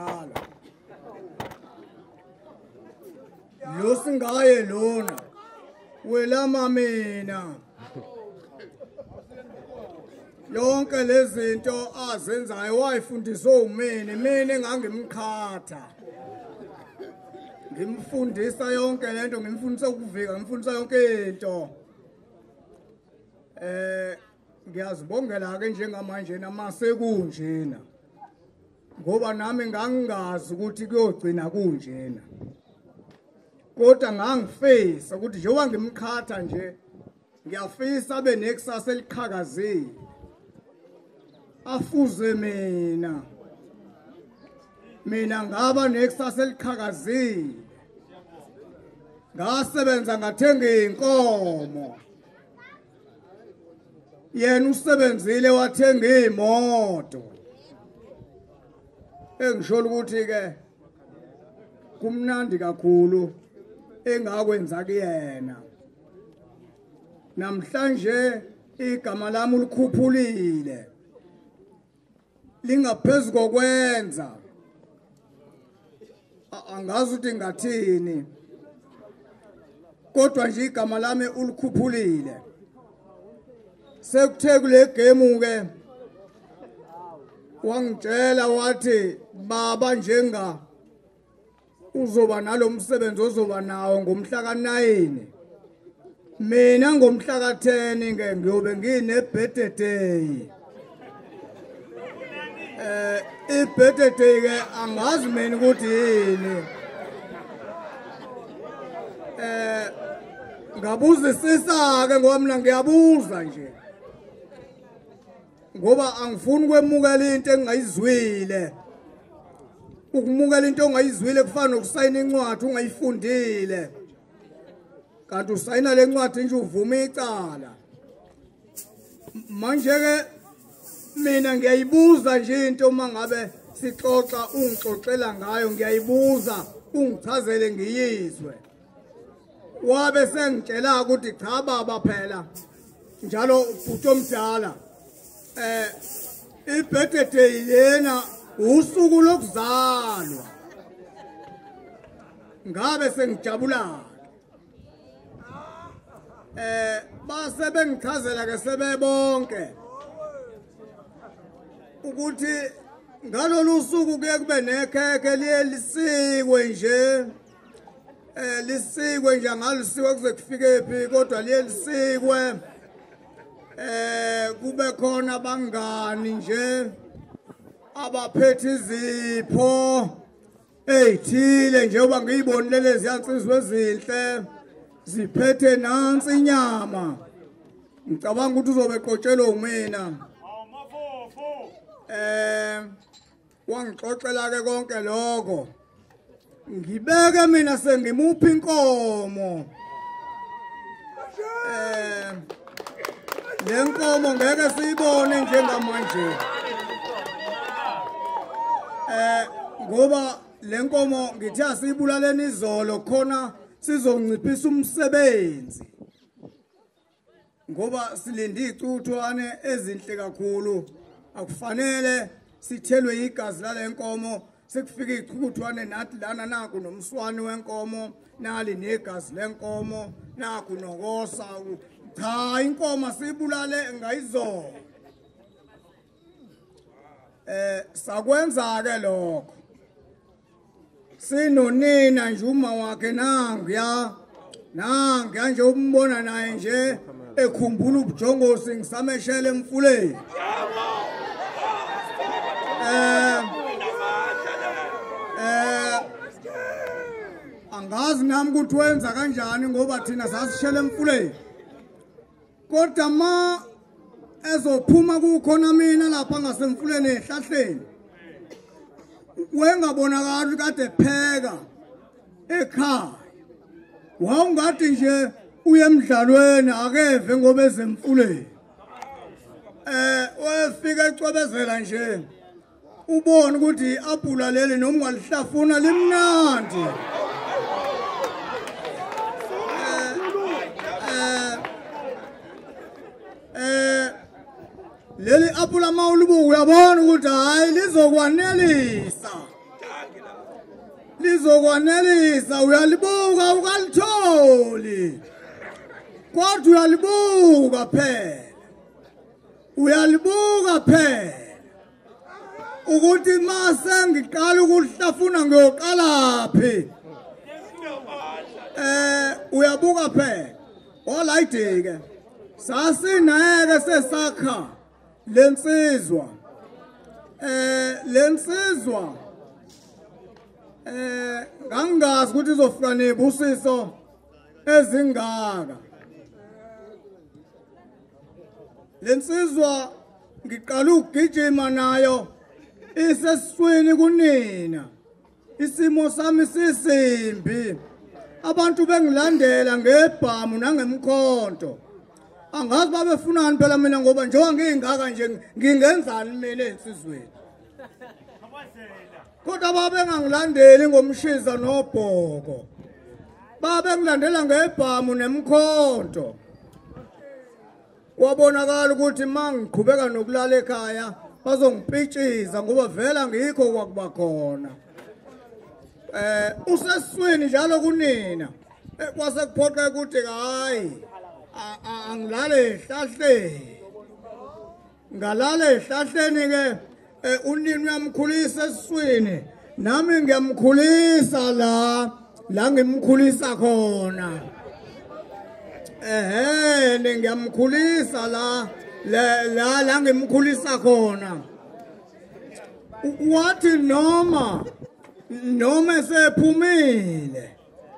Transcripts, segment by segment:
Omdala lo singaye lona welama mina yonke lezinto azenzayo wayifundiswe umini mina engangimqhatha ngimfundisa yonke lento, ngimfundisa ukuvika, ngimfundisa yonke into. Ngiyazibongela ke njengamanje namase kunjena, ngoba nami ngangingazi ukuthi kuyogcina kunjena, kodwa ngangifisa ukuthi njengoba ngimqhatha nje ngiyafisa abe nekusasa eliqhakazile, afuze mina. Mina ngaba nekusasa eliqhakazile, ngasebenza ngathenga inkomo, yena usebenzile wathenga imoto. Engisho ukuthi ke kumnandi kakhulu engakwenza kuyena. Namhlanje igama lami ulikhuphulile, lingaphezulu kokwenza. Angazi ukuthi ngathini, kodwa nje igama lami ulikhuphulile. Sekuthe kule game ke wangitshela wathi baba njenga uzoba nalomsebenzi ozoba nawo ngomhla ka9, mina ngomhla ka10 ke ngiyobe ngine birthday. I-birthday ke angazi mina ukuthi yini. Ngabuzisisa ke ngoba mina ngiyabuza nje, ngoba angifuni ukwemukela into engingayizwile. Ukumukela into ongayizwile kufana nokusayina incwadi ungayifundile, kanti usayina le ncwadi nje uvuma icala. Manje ke mina ngiyayibuza nje into uma ngabe sixoxa ungixoxela ngayo, ngiyayibuza ungichazele ngiyizwe. Wabe sengitshela ukuthi cha baba, phela njalo ubhuti omdala, i-birthday lena usuku lokuzalwa. Ngabe sengijabula. Base bengichazela ke sebebonke ukuthi ngalolu suku kuye kube nekhekhe liye lisikwe nje, lisikwe nje, angalisikwe kuze kufike phi, kodwa liye lisikwe. Kube khona abangani nje abaphethe izipho eyithile, njengoba ngiyibonile lezi yansizwe ezinhle ziphethe nansi inyama. Ngicabanga ukuthi uzobe eqotshelwe umina. Wangixoxela ke konke lokho, ngibeke mina sengimupha inkomo. Le nkomo ngeke siyibone njengamanje, ngoba le nkomo ngithi asiyibulaleni izolo khona sizonciphisa umsebenzi, ngoba silinde icuthwane ezinhle kakhulu. Akufanele sithelwe igazi lale nkomo sekufika icuthwane nathi lana, naku nomswani wenkomo, nali negazi lenkomo, naku nokosa. Cha, inkomo siyibulale ngayizolo. Sakwenza ke lokho sinonina nje uma wakhe nangiya nangiya nje umbona naye nje ekhumbula ubujongosi ngisameshele emfuleni. Angazi nami ukuthi wenza kanjani ngoba thina sasishele emfuleni, kodwa ma ezophuma kukhona mina lapha ngasemfuleni ehlahleni, wengabonakala kade pheka ekhaya, wawungathi nje uye emdlalweni akeve ngoba ezemfuleni. Wefika ecwebezela nje, ubone ukuthi iapula leli noma ungalihlafuna limnandi. Leli apula mawulibuka uyabona ukuthi hayi lizokwanelisa. Lizokwanelisa uyalibuka ukalitholi. Kodwa uyalibuka phela. Uyalibuka phela. Ukuthi mase ngiqala ukuhlafuna ngiyoqala phi? Uyabuka phela. Alright ke. Sasinayeke sesakha lensizwa. Lensizwa ngangazi ukuthi izofika nebusiso ezingaka. Lensizwa ngiqala ukugijima nayo isesiswini kunina. Isimo sami sisimbi. Abantu bengilandela ngebhamu nangemkhonto. Angazi babefunani phela mina ngoba njengoba ngingaka nje ngingenzani mina ensizweni. Kodwa babengangilandeli ngomshiza nobhoko. Babengilandela ngebhamu nemkhonto. Kwabonakala ukuthi mangiqhubeka nokulala ekhaya bazongipitshiza ngoba vela ngikho kwakuba khona. Usesiswini njalo kunina. Kwase kuphoqeka ukuthi hayi angilale ehlahleni. Ngalala ehlahleni ke unini uyamkhulisa esiswini nami ngiyamkhulisa la ngimkhulisa khona. Ngiyamkhulisa la ngimkhulisa khona. Wathi noma sephumile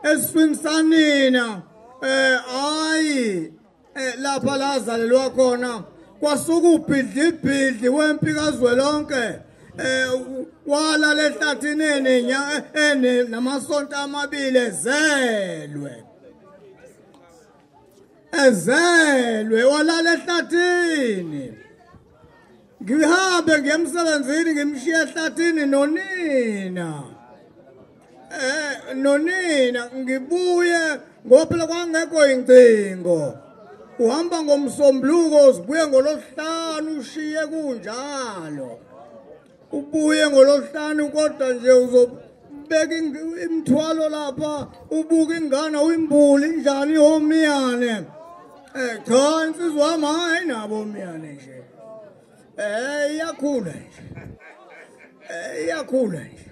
esiswini sanina ayi lapha lazalelwa khona kwasuka ubhidlibhidli wempi kazwelonke walala ehlathini ene namasonto amabili ezelwe walala ehlathini. Ngihambe ngiye emsebenzini ngimshiye ehlathini nonina. Nonina ngibuye ngoba phela kwangekho ingcingo. Uhamba ngomsombuluko uzibuye ngolosihlanu ushiye kunjalo. Ubuye ngolosihlanu kodwa nje uzobeka imithwalo lapha ubuka ingane uyimbule injani omiyane. Cha insizwa yami ayinabo omiyane nje. Iyakhula nje. Iyakhula nje.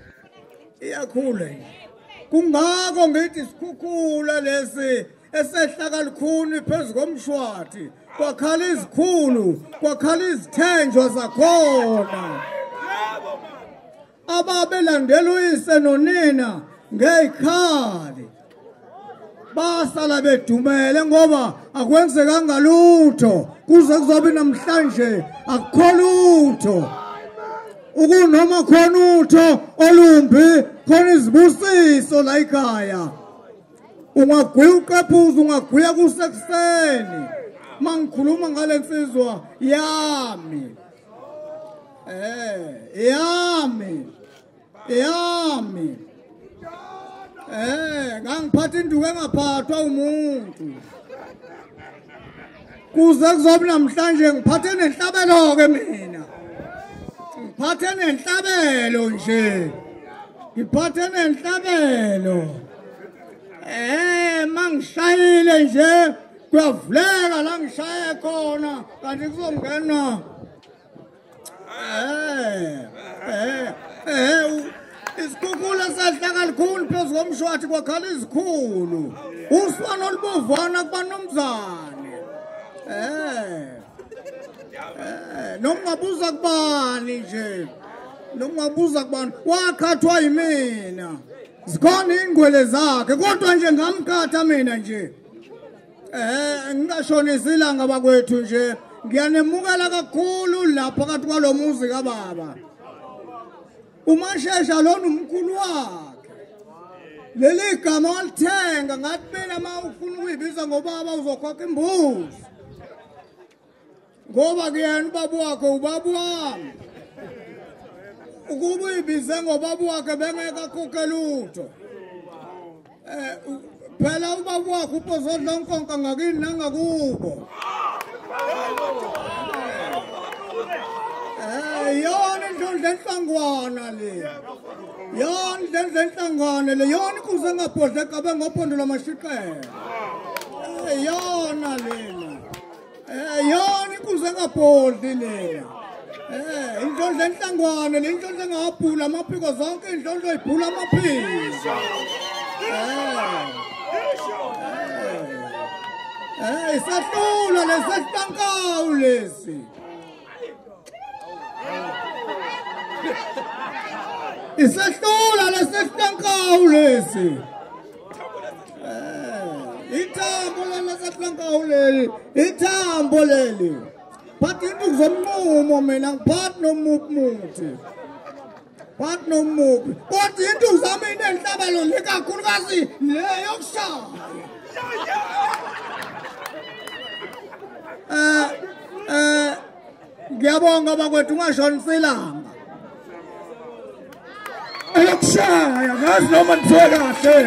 Iyakhula nje. Kungako ngithi sikhukhula lesi esehla kalukhuni phezu komshwathi kwakhala izikhulu kwakhala izithenjwa zakhona. Ababelandela uyise nonina ngezikhali basala bedumele ngoba akwenzekanga lutho kuze kuzobe namhlanje akukho lutho. Ukunoma khona utho olumbi khona izibusiso la ekhaya. Ungagwiya uqephuza ungagwiya kusekuseni. Mangikhuluma ngale nsizwa yami. Yami. Yami. Ngangiphatha induku engaphathwa umuntu. Kuze kuzobe namhlanje ngiphathe nenhlabelo ke mina. Ngiphathe nenhlabelo nje. Ngiphathe nenhlabelo. Mangishayile nje kuyavuleka la ngishaye khona kanti kuzongena. Isikhukhula sehla kalukhulu phezu komshwathi kwakhala izikhulu. Uswana olubovana kubanomzane. Noma ungabuza kubani nje. Noma ungabuza kubani wakhathwa yimina. Zikhona ingwele zakhe kodwa nje ngamkhatha mina nje. Ngingashonisa ilanga bakwethu nje. Ngiyanemukela kakhulu lapha phakathi kwalomuzi kababa. Umashesha lona umkhulu wakhe. Leli gama walithenga ngathi mina uma ufuna ukuyibiza ngobaba uzokhokha imbuzi. Ngoba kuyena ubaba wakhe ubaba wami. Ukuba uyibize ngobaba wakhe bengeke akhokhe lutho. Phela ubaba wakhe upozodla nkonka ngakini nangakubo. Yona indlondlo enhlangwana le. Yona indlondlo enhlangwana le. Yona inkunzi engabhodle kabe ngophondo lwamashiqela. Yona lena. Yona inkunzi engabhodli lena. Indlondlo enhlangwana le, indlondlo engabhula amaphiko, zonke indlondlo ibhula amaphiko. Isahlula lesihlankawu lesi. Isahlula lesihlankawu lesi. Ithambo lesihlankawu leli, ithambo leli. Phathi induku zomnqumo mina, ngiphathi nomuphi. Phathi nomuphi. Kodwa induku zami inenhlabelo le kakhulukazi le yokushaya. Ngiyabonga bakwethu, ungashonisa ilanga. Eyokushaya ngazi noma nithiwe kahle.